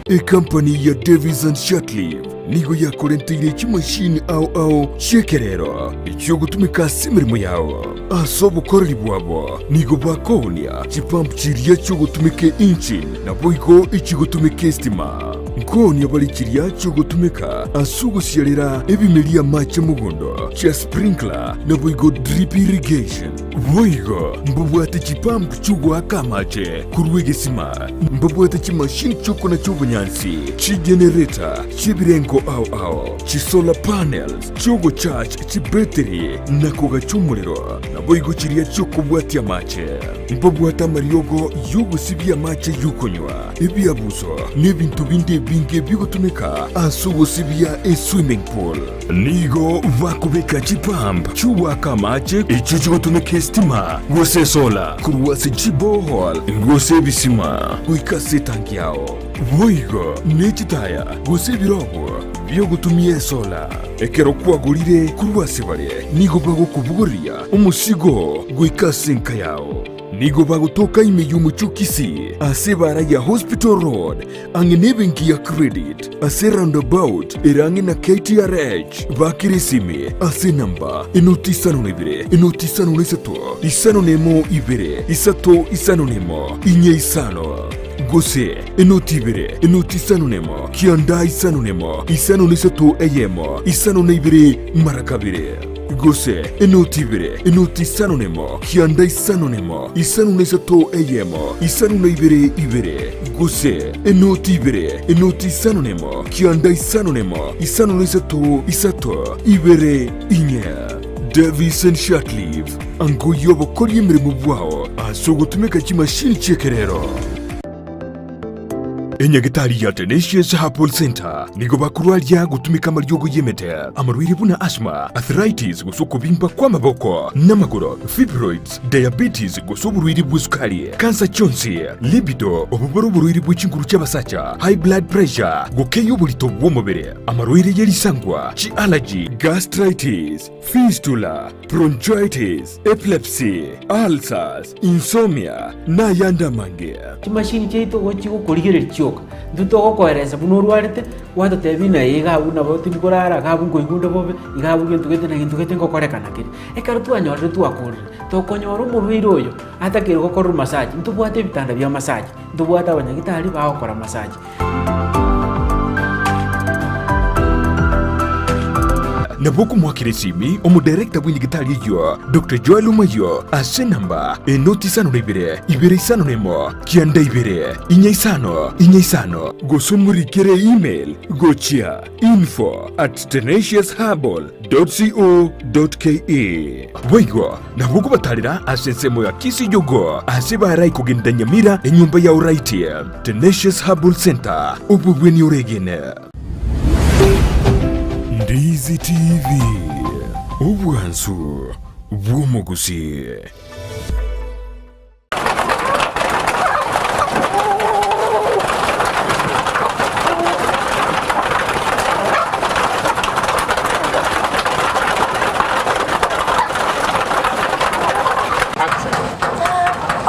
Ekampani ya Davies and Shirtliff nigo yakorenteire chimashini ao ao chi'ekerero echiogotumeka ase emeremo yao. Ase obokoreri bwabo nigo bakoonia chipump chiria chiogotumeka engine naboigo echigotumeka estima. Nkoonia bare chiria chiogotumeka ase ogosiarera ebimeria amache mogondo chia sprinkler naboigo drip irrigation. Boigo mbabwate chipump chi'ogoaka amache korwa egesima, mbabwate chimashini chi'okonacha obonyansi, chigenereta chi'ebirengo ao ao, chisolar panels chi'ogocharge chibetiri na kogacha omorero, naboigo chiria chi'okobwatia amache. Mbabwate amariogo y'ogosibia amache y'okonywa, ebiabuso, na ebinto binde ebinge bigotumeka ase ogosibia eswimming pool. Nigo bakobeka chipump chi'ogoaka amache echio chigotumeka esitima gose esola korwa ase chiborehole gose ebisima goika ase etanki yao. Boigo ne chitaya gose ebirogo bi'ogotumia esola. Ekero kwagorire korwa ase bare, nigo bagokobogoria omosigo goika ase enka yao. Nigo bagotoka ime y'omochie o Kisii ase ebaara ya Hospital Road ang'e nebenki ya Credit ase roundabout ere ang'e na KTRH. Bakera esimi ase enamba enoti isano na ibere enoti isano na isato isano na emo ibere isato isano na emo inye isano gose enoti ibere enoti isano na emo kianda isano na emo isano na isato eyemo isano na ibere mara kabere. Gose enoti ibere, enoti isano nemo, kianda isano nemo, isano na isato eyemo, isano na ibere ibere, gose enoti ibere, enoti isano nemo, kianda isano nemo, isano na isato isato, ibere inye. Davison Shirtliff, angoyia obokoria emeremo bwao ase ogotumeka chimashini chi'ekerero. Enyagetari ya Tenacious Herbal Centre nigo bakorwaria gotumeka amariogo y'emete, amarwaire buna asthma, arthritis gose okobimba kw'amaboko n'amagoro, fibroids, diabetes gose oborwaire bw'esukari, kansa chionsi, libido, obobore oborwaire bwe chinguru chi'abasacha, high blood pressure, gokeyia oborito bw'omobere, amarwaire ye risangwa, chi'allergy, gastritis, fistula, bronchitis, epilepsy, ulcers, insomnia, na ayande amange. Chimashini chiaito igo chigokorigereria chioka, intwe togokoeresa buna orwarete, gwatotebia ng'a iga abwo nabo tindi korara, iga abwo nkoigwa onde bobe, iga abwo gento gete na gento gete ngokorekana kere. Ekero twanyorire twakorire, tokonyora omorwaire oyo atakeire gokorerwa massage, ntobwate ebitanda bia massage, ntobwate abanyagitari bagokora massage. Nabo okomoakera esimi omodirector bw'enyigitari eyio, Doctor Joel Omayio, ase enamba enoti isano na ibere, ibere isano na emo, kianda ibere, inya isano, inya isano, gose omorikere email gochia info at tenaciousherbal dot co dot ke. Boigo nabo okobatarera ase ensemo ya Kisii Jogoo ase barai kogenda Nyamira enyomba ya Oraiti. Tenacious Herbal Center, obobweni oregene. Ndizi TV, obwansu bw'omogusii.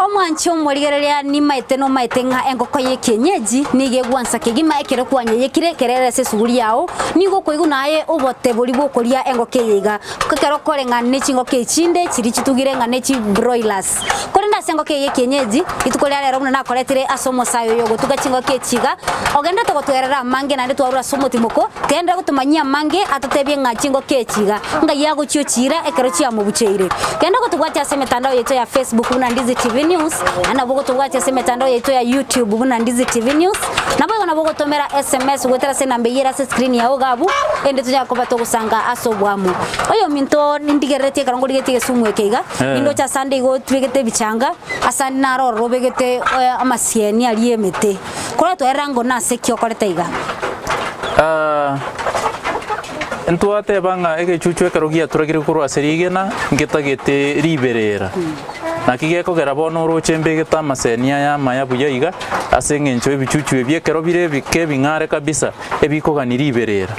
Omwanchi omorigereria nimaete nomaete ng'a engoko y'ekienyeji nigo egwansa kegima ekero kwanyeyekire ekero ere ase esuguri yao, nigo okoigwa naye obote boria bw'okoria engoko eye iga. Ekero okoreng'ana ne chingoko echinde chiria chitugire ng'a ne chibroilers. Korende ase engoko eye y'ekienyeji, rituko ria rero buna nakoretire ase omosae oyo ogotuga chingoko echi iga, ogenderete gotwerera amange naende twarure ase omotimoko, tiaenderera gotomanyia amange atotebie ng'a chingoko echi iga, ngai agochia ochiira ekero chiamobucheire. Genda gotobwatia ase emetandao yaito ya Facebook buna Ndizi TV News, naende nabo ogotobwatia ase emetandao yaito ya YouTube buna Ndizi TV News, naboigo nabo ogotomera SMS goetera ase enamba eyio ere ase escreen yao iga abwo, erinde tonyare koba togosanga ase oboamo. Oyominto nindigereretie ekero ngorigetie egesumu eke iga, Nindoche asande igo otwegete ebichanga, asande naro ororo obegete amasieni aria emete. Koratwerera ngo nase ki okorete iga? Ntwateba ng'a egechuchu ekero giaturagire korwa ase rigena ngetagete riberera. Naki gekogera bono oroche mbegete amaseni aya amaya buya iga, ase eng'encho ebichuchu ebi ekero bire ebike ebing'are kabisa, ebikogania riberera.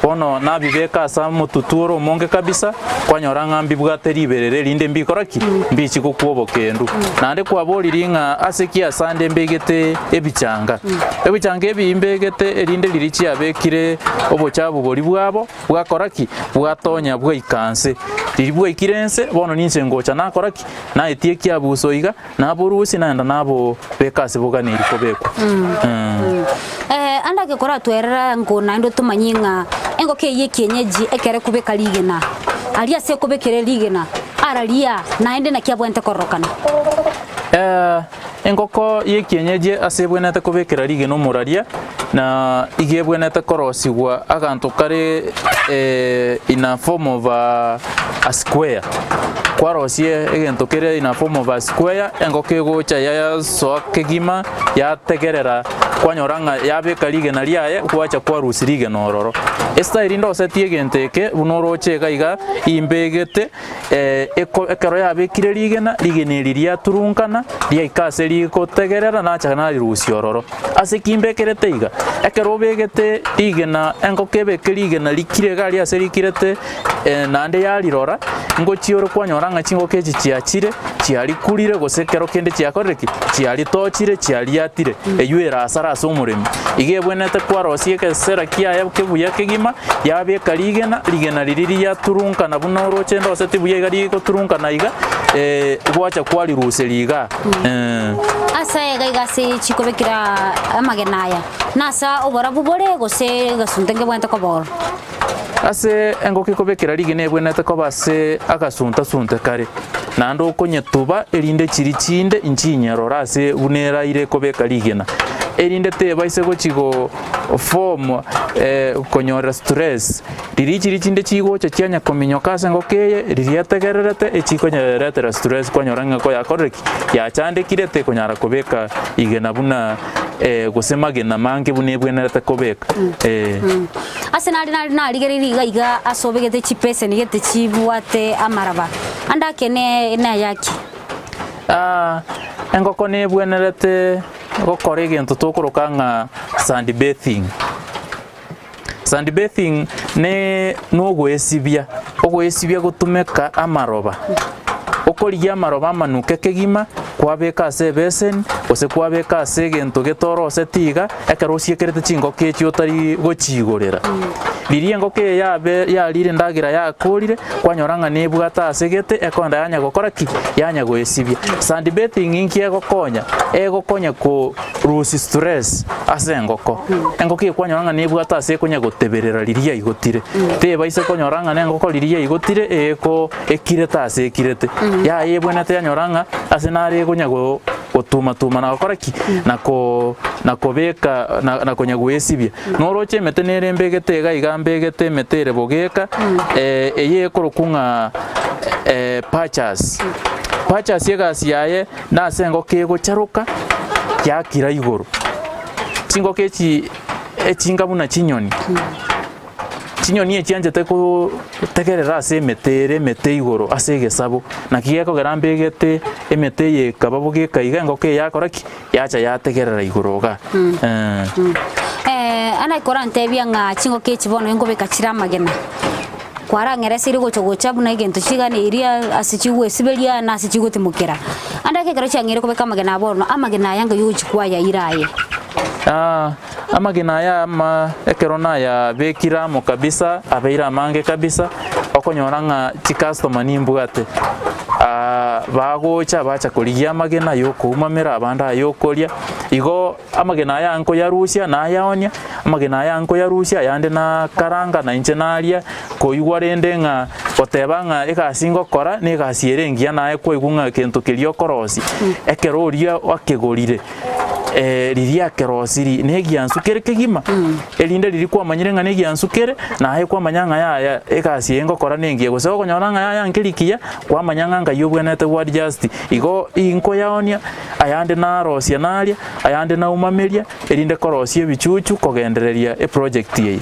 Bono nabibeka ase omotutu ore omonge kabisa, kwanyora ng'a mbibwate riberera erinde mbikora ki? Mbichi gokwa obokendu. Naende kwaboririe ng'a ase ki asande mbegete ebichanga? Ebichanga ebi mbegete erinde riria chiabekire obochabu boria bwabo bwakora ki? Bwatonya bwaika nse. Riria bwaikire nse, bono ninche ngocha nakora ki? Naetie ekiabuso iga, Naborusie naende nabobeka ase boganeri kobekwa. Eh, ande ake koratwerera nko naende otomanyie ng'a engoko eyio ekienyeji ekere kobeka rigena aria ase ekobekera rigena araria naende naki abwenerete kororokana. Eh, engoko y'ekienyeji ase ebwenerete kobekera rigena omoraria, na iga ebwenerete korosigwa aganto kare eh, in a form of a, a square. Kwarosie egento kere in a form of a square, engoko egocha yasoa kegima, yategerera, kwanyora ng'a yabeka rigena riaye, gwacha kwarusia rigena ororo. Estyle ndosetie egento eke, buna oroche iga iga, imbegete eko ekero yabekire rigena, rigena eri riaturunkana, riaika ase rigotegerera, nacha narirusia ororo. Ase ki mbekerete iga? Ekero obegete rigena, engoko ebeke rigena rikire iga aria ase rikirete, naende yarirora, ngochia ore kwanyora ng'a chingoko echi chiachire, chiarikurire gose ekero kende chiakorire ki? Chiaritochire, chiariatire, eywo ere asara ase omoremi. Iga ebwenerete kwarosia egesera kiaye kebuya kegima, yabeka rigena, rigena riria riaturunkana buna oroche ndoseti buya iga rigoturunkana iga, gwacha kwariruseria igaa. Ase iga iga ase chikobekera amagena aya, nase oborabu bore gose egesunte nkebwenerete koba ororo. Ase engoko ekobekera rigena ebwenerete koba ase agasunta-sunte kare, naende okonyetuba erinde chiria chinde inchinyerore ase buna eraire ekobeka rigena. erinde tebaise gochi go form konyorera stress. Riria chiria chinde chigocha chianya kominyoka ase engoko eye, riria etegererete echikonyeretera stress kwanyora ng'a engoko yakorire ki? Yachandekire tekonyara kobeka igena buna gose magena mange buna ebwenerete kobeka eh. Ase nare nare narigereiri iga iga ase obegete chipeseni gete chibwate amaraba, ande ake ne nayaki. Engoko nebwenerete gokora egento tokoroka ng'a sand bathing. Sand bathing ne nogoesibia, ogoesibia gotumeka amaroba. Okorigia amaroba amanuke kegima, kwabeka ase ebeseni, gose kwabeka ase egento getoroseti iga, ekero osiekerete chingoko echi otari gochiigorera. Riria engoko eye yabe yarire endagera yakorire, kwanyora ng'a nebwate ase gete ekoenda yanya gokora ki? Yanya goesibia. Sand bathing inki egokonya? Egokonya korusia stress ase engoko. Engoko eye kwanyora ng'a nebwate ase ekonya goteberera riria yaigotire. Tebaisa konyora ng'a nengoko riria yaigotire eko ekirete ase ekirete. Yaya ebwenerete yanyora ng'a ase nare ekonya go gotuma tuma na gokora ki? Na ko na kobeka na na konya goesibia. Noroche emete nere mbegete iga iga mbegete emete ere bogeka, eye ekorokwa ng'a perchers. Perchers egasi yaye nase engoko egocharoka yakira igoro. Chingoko echi echinga buna chinyoni. Chinyoni echianchete kotegerera ase emete ere emete igoro ase egesabo, naki gekogera mbegete emete eye ekaba bogeka iga engoko eye yakora ki? Yacha yategerera igoro iga. Eh. Ana korantebia ng'a chingoko echi bono nkobeka chire amagena, kwarang'ereseire gocha gocha buna egento chiganeirie ase chigwesiberia na ase chigotimokera. Ande ekero chiang'eire kobeka amagena aya bono, amagena aya ngai ogochia kwayaira aye? Amagena aya ama ekero nayabekire amo kabisa, abeire amange kabisa, okonyora ng'a chicustomer nimbwate, bagocha bacha korigia amagena ya okoumamera abande aya okoria, igo amagena aya nkoyarusia nayaonia, amagena aya nkoyarusia ayande nakaranga na inche naria, koigwa rende ng'a goteba ng'a egasi ngokora na egasi ere engiya naye kwaigwa ng'a egento keria okorosia, ekero oria akegorire. riria akerosiri negiansu kere kegima, erinde riria kwamanyire ng'a negiansu kere, naye kwamanya ng'a yaya egasi eye ngokora nengiya, gose okonyora ng'a yaya nkeri kiya, kwamanya ng'a ngai obwenerete gwa adjust. Igo inkoyaonia, ayande narosia naria, ayande naumameria, erinde korosia ebichuchu kogendereria eproject eye.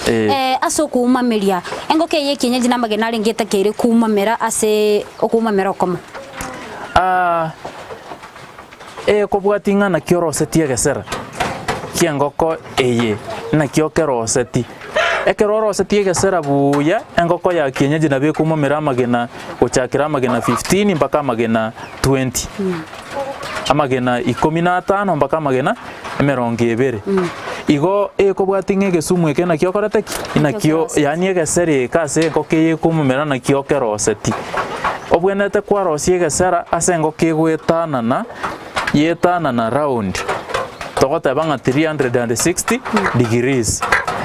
Eh. Ase okoumameria, engoko eye y'ekienyeji namagena arenge etakeire koumamera ase okoumamera okomo. Ekobwatia ng'a naki orosetie egesera ki'engoko eye, naki okeroseti. Ekero orosetie egesera buya, engoko ya kienyeji nabo ekomomera amagena gochakera amagena 15 mpaka amagena 20. Amagena ikomi na atano mpaka amagena emerongo ebere. Igo ekobwatia ng'a egesumu eke naki okorete ki? Nakio yaani egesera eke ase engoko eye ekomomera naki okeroseti. Obwenerete kwarosia egesera ase engoko egoetanana, yeetanana round, togoteba ng'a 360 degrees.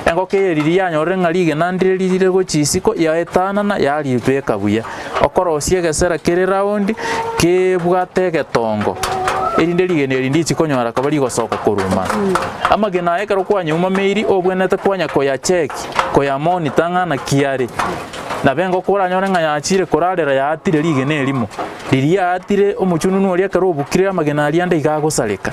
Engoko eye riria yanyorire ng'a rigena ndire rire gochia isiko, yaetanana yaribeka buya. Okorosia egesera kere round, kebwate egetongo, erinde rigena eri ndichi konyora koba rigosoka korwa ime. Amagena aya ekero kwanyeumameirie, obwenerete kwanya koyacheck, koyamonitor ng'a naki are. Nabo engoko oranyore ng'a yachire korarera yaatire rigena erimo, riria yaatire omochununu oria ekero obukire amagena aria ande iga agosareka.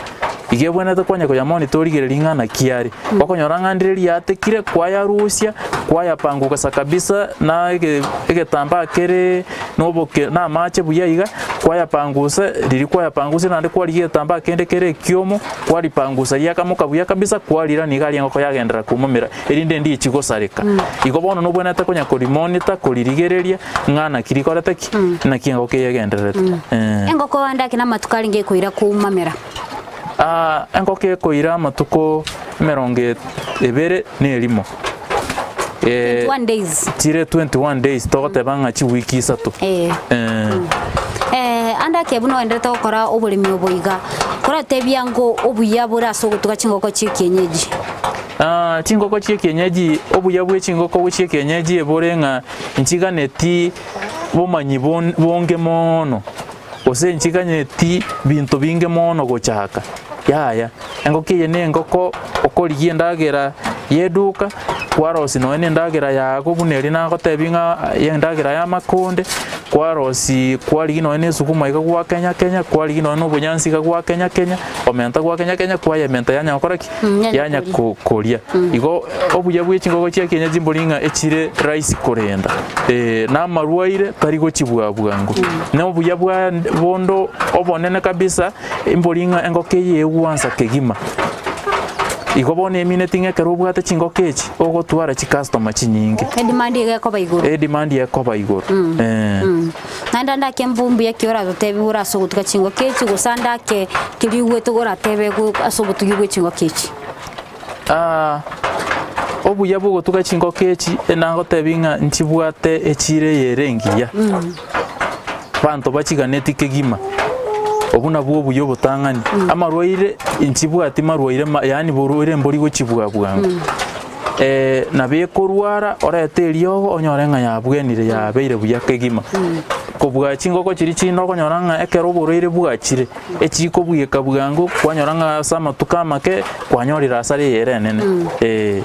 Iga ebwenerete kwanya koyamonitor origererie ng'a naki are. Okonyora ng'a ndire riatekire kwayarusia, kwayapangusa kabisa na ege egetambaa kere na oboke na amache buya iga, kwayapangusa, riria kwayapangusia naende kwarigia egetambaa kende kere ekiomo, kwaripangusa riakamoka buya kabisa, kwarira niga aria engoko yagenderera komomera. erinde ndichi gosareka. Igo bono nobwenerete konya korimonita, koririgereria, ng'a naki rikorete ki, naki engoko eye egendererete. Eh. Engoko ande ake namatuko arenge ekoira koumamera. Ah, engoko ekoira amatuko emerongo e- ebere na erimo. Eh, 21 days. chire 21 days togoteba ng'a chiwiki isato. Eh. Eh. Eh, ande ake buna oenderete gokora oboremi obo iga, koratebia ngo obuya bore ase ogotuga chingoko chia ekienyeji. Chingoko chi'ekienyeji, obuya bwe chingoko chi'ekienyeji ebore ng'a nchiganeti bomanyi bonge mono, gose nchiganeti binto binge mono gochaka, yaya. Engoko eye na engoko okorigia endagera ya eduka, kwarosia nonya na endagera yago buna eria nagotebia ng'a endagera ya amakonde, kwarosia kwarigia nonya na esukuma iga gwakenya kenya, kwarigia nonya na obonyansi iga gwakenya kenya, omenta gwakenya kenya kwayementa yanya gokora ki? Yanya Yanya ko koria. Igo obuya bwa echingoko chia kienyeji mbori ng'a echire rahisi korenda, na amarwaire tari gochibua bwango. Na obuya bwa bondo obonene kabisa, Embori ng'a engoko eye egwansa kegima. Igo bono emineti ng'a ekero obwate chingoko echi, ogotwara chicustomer chinyinge. Edemand iga ekoba igoro. Edemand ekoba igoro. Eh. Naende ande ake mbumbu eki oratotebi ore ase ogotuga chingoko echi, gose ande ake keria oigwete oratebe go ase obotugi bwe chingoko echi. Ah, obuya bwa ogotuga chingoko echi, nagotebi ng'a nchibwate echiro eye ere engiya. Abanto bachiganeti kegima, obwo nabwo obuya obotang'ani. Amarwaire nchibwati marwaire ma yaani borwaire mbori gochibua bwango. Nabo ekorwara orete eriogo onyore ng'a yabwenire yabeire buya kegima. Kobua chingoko chiria chinde okonyora ng'a ekero oborwaire bwachire, echikobweka bwango kwanyora ng'a ase amatuko amake kwanyorire asara eye ere enene, eh.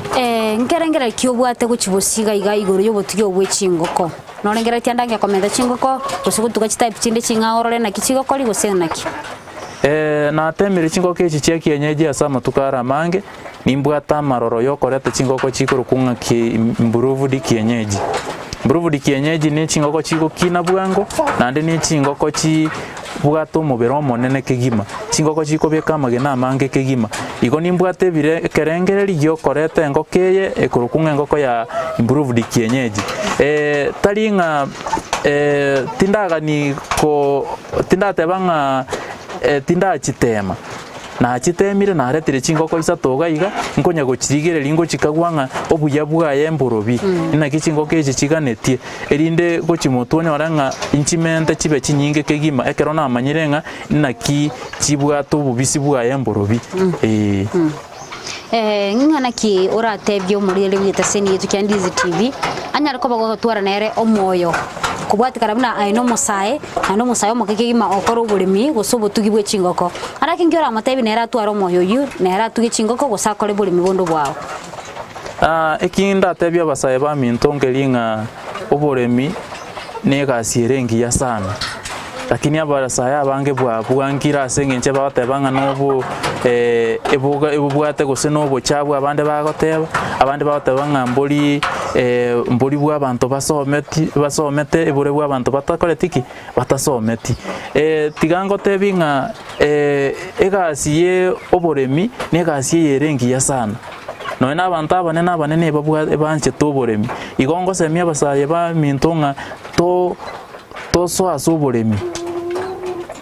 Nkerengererio ki obwate gochia bosio iga iga igoro y'obotugi obo bwe chingoko? Norengereretie ande ange komenta chingoko, gose gotuga chitype chinde ching'ao orore naki chigokori gose naki? Natemire chingoko echi chia kienyeji ase amatuko are amange, nimbwate amaroro y'okoreta chingoko chikorokwa ng'a ki improved kienyeji. Improved kienyeji ne chingoko chigokina bwango, naende ne chingoko chibwate omobere omonene kegima, chingoko chikobeka amagena amange kegima. Igo nimbwate ebire ekerengereri giokoreta engoko eye ekorokwa ng'a engoko ya improved kienyeji. Tari ng'a tindagani ko tindateba ng'a tindachitema, nachitemire naretire chingoko isato iga iga, nkonya gochirigereria ngochikagwa ng'a obuya bwaye mborobi, naki chingoko echi chiganetie, erinde gochimotwa onyore ng'a inchimente chibe chinyinge kegima ekero namanyire ng'a Naki chibwate obobisi bwaye mborobi, ee. Ng'ina naki oratebie omorwere bw'etaseni yaito kia Ndizi TV anyare koba gogotwara nere omoyo kobwatekana buna aye nomosae naende omosae omoke kegima okore oboremi gose obotugi bwe chingoko. Arake nki oramotebie nere atware omoyo oyio nere atuge chingoko gose akore boremi bonde obwao. Eki ndatebie abasae baminto nkeri ng'a oboremi negasi ere engiya sana. Lakini abasae abange bwabwangire ase eng'encho bagoteba ng'a nobo eboga ebobwate gose na obochabu abande bagoteba, abande bagoteba ng'a mbori mbori bwa abanto basometi basomete ebore bwa abanto batakoreti ki? Batasometi. Tiga ngotebi ng'a egasi ya oboremi na egasi eye ere engiya sana. Nonya na abanto abanene abanene ebabwa ebanchete oboremi. Igo ngosemia abasae baminto ng'a to Tosoa ase oboremi,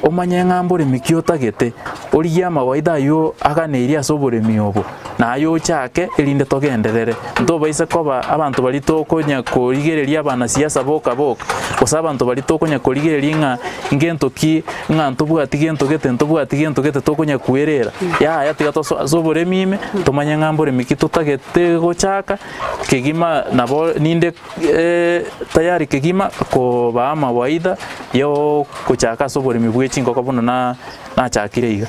omanye ng'a mboremi ki otagete, origie amawaidha ayio aganeirie ase oboremi obo, na aye ochake, erinde togenderere. Ntobaise koba abanto baria tokonya korigereria abanasiasa boka boka, gose abanto baria tokonya korigereria ng'a ngento ki, ng'a ntobwati gento gete ntobwati gento gete tokonya kwerera. Yaya tiga tosoe ase oboremi ime, tomanye ng'a mboremi ki totagete gochaka, kegima nabo ninde. Tayari kegima kobaa amawaidha y'ogochaka ase oboremi bwe chingoko buna na nachakire iga.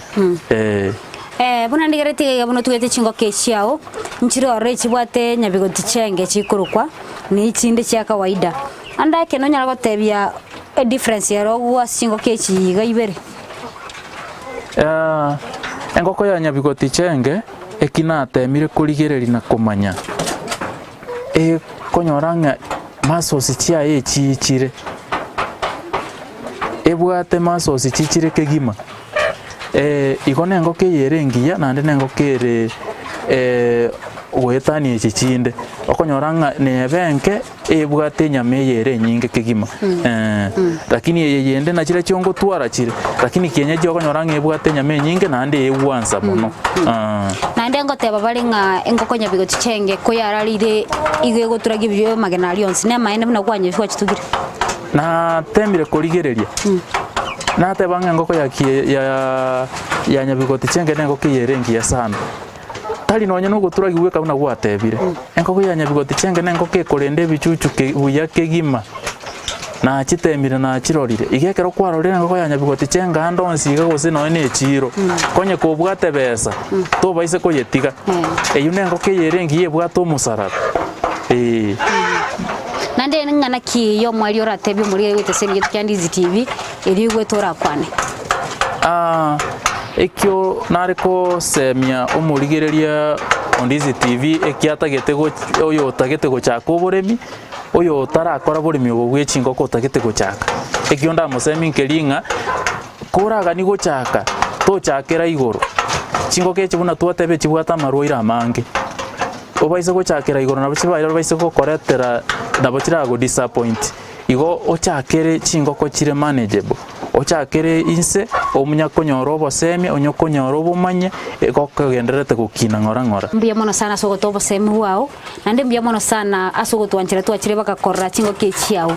Buna ndigeretie iga buna otugete chingoko echi chiao, nchire ororo echibwate nyabigoti chiaenge chikorokwa, na echinde chia kawaida. Ande ekero nonyare gotebia edifference ero ogwo ase chingoko echi iga ibere. Engoko ya nyabigoti chenge, eki natemire korigereria na komanya. Ekonyora ng'a muscles chiaye echiichire, ebwate muscles chiichire kegima, igo na engoko eye ere engiya naende na engoko ere goetania echi chinde, okonyora ng'a nebe enke ebwate enyama eye ere enyinge kegima lakini eye yende nachiria ngotwara chire, lakini kienyeji okonyora ng'a ebwate enyama enyinge naende egwansa mono. Naende ngoteba bare ng'a engoko nyabigoti chenge koyarareire igo egoturagia ebibe amagena aria onsi, nemaene buna kwanyebisa gwachitugire. Natemire korigereria, nateba ng'a engoko ya kie ya ya nyabigoti chenge na engoko eye ere engiya sana. Tari nonye na ogoturagi bweka buna gwatebire, engoko ya nyabigoti chenge na engoko ekorenda ebichuchu ke buya kegima. Nachitemire nachirorire, iga ekero kwarorire engoko ya nyabigoti chengando onsi iga gose nonya na echiiro, konye kobwate ebesa, tobaise koyetiga. Eyio na engoko eye ere engiya ebwate omosaraba, ee. Naende ning'ana ki y'omweri oratebie omorwire bw'eteseni gento kia Ndizi TV, erio oigwete orakwane? Aa, ekio nare kosemia omorigereria o Ndizi TV ekiatagete goch oyotagete gochaka oboremi, oyo otarakora boremi obo bwe chingoko otagete gochaka. Ekio ndamosemi nkeri ng'a, koragani gochaka, tochakera igoro. Chingoko echi buna twateba echibwate amarwaire amange, obaise gochakera igoro nabo chibaire baise gokoretera nabo chirago disappoint. Igo ochakere chingoko chire manageable, ochakere inse omunya konyora obosemia, onye konyora obomanye, gokogendererete gokina ng'ora ng'ora. Mbuya mono sana ase ogotoa obosemi bwao, naende mbuya mono sana ase ogotwanchera twachire bagakorora chingoki echi chiao.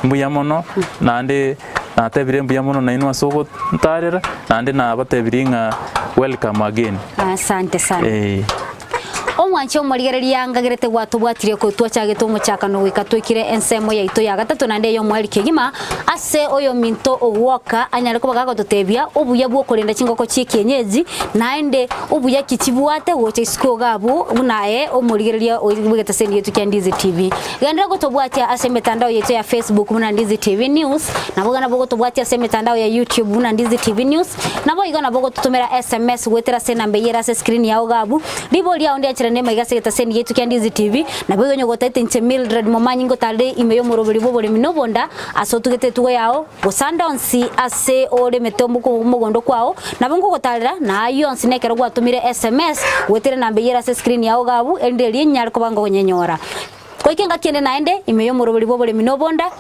Mbuya mono, naende natebire mbuya mono nainwe ase ogontarera, naende nabatebirie ng'a welcome again. Asante sana. Eeh. Omwanche omorigereria ngagerete gwatobwatirie korwa twachagete omochakano goika toikire ensemo yaito ya gatato naende ey'omoerio kegima, ase oyominto ogwoka anyare koba gagototebia obuya bw'okorenda chingoko chi'ekienyeji, naende obuya ki chibwate gocha isiko iga abwo buna aye omorigereria bw'egetaseni giaito kia Ndizi TV. Genderera gotobwatia ase emetandao yaito ya Facebook buna Ndizi TV News, nabo iga nabo ogotobwatia ase emetandao ya YouTube buna Ndizi TV News, Naboigo nabo ogototomera sms goetera ase enamba eyio ere ase escreen yao iga abwo. Riborio riao ndiancherane maiga ase egetaseni giaito kia Ndizi TV. Naboigo onye gotaete inche Mildred Momanyi ngotarere ime y'omoroberi bw'oboremi na obonda ase otugete etugo yao, gose ande onsi ase oremete omogondo kwao, nabo ngogotarera na ayio onsi nekero gwatomire sms goetera enamba eyio ere ase escreen yao iga abwo, erinde erio nyare koba ngonyenyora. Goika engaki ende naende ime y'omoroberi bw'oboremi na obonda.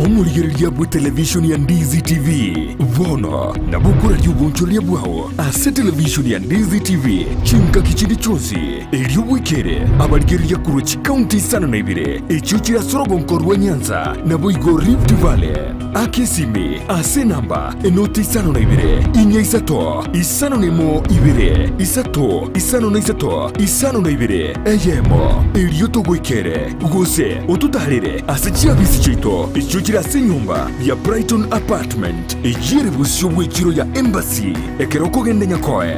Omorigereria bw'etelevishoni ya Ndizi TV bono nabo okoraria obonchoreria bwao ase televishoni ya Ndizi TV chingaki chinde chionsi, erio bwekere abarigereria korwa chikaunti isano na ibere echio chire ase orogonko rwa Nyanza naboigo Rift Valley. Aka esimi ase enamba enoti 52 4 5 1 2 3 53 52 eyemo, erio togoikere, gose ototaarere ase chiabisi chiaito echio chire ase enyomba ya Brighton Apartment, eyio ere bosio bw'echiro ya Embassy ekero okogenda Nyakoe.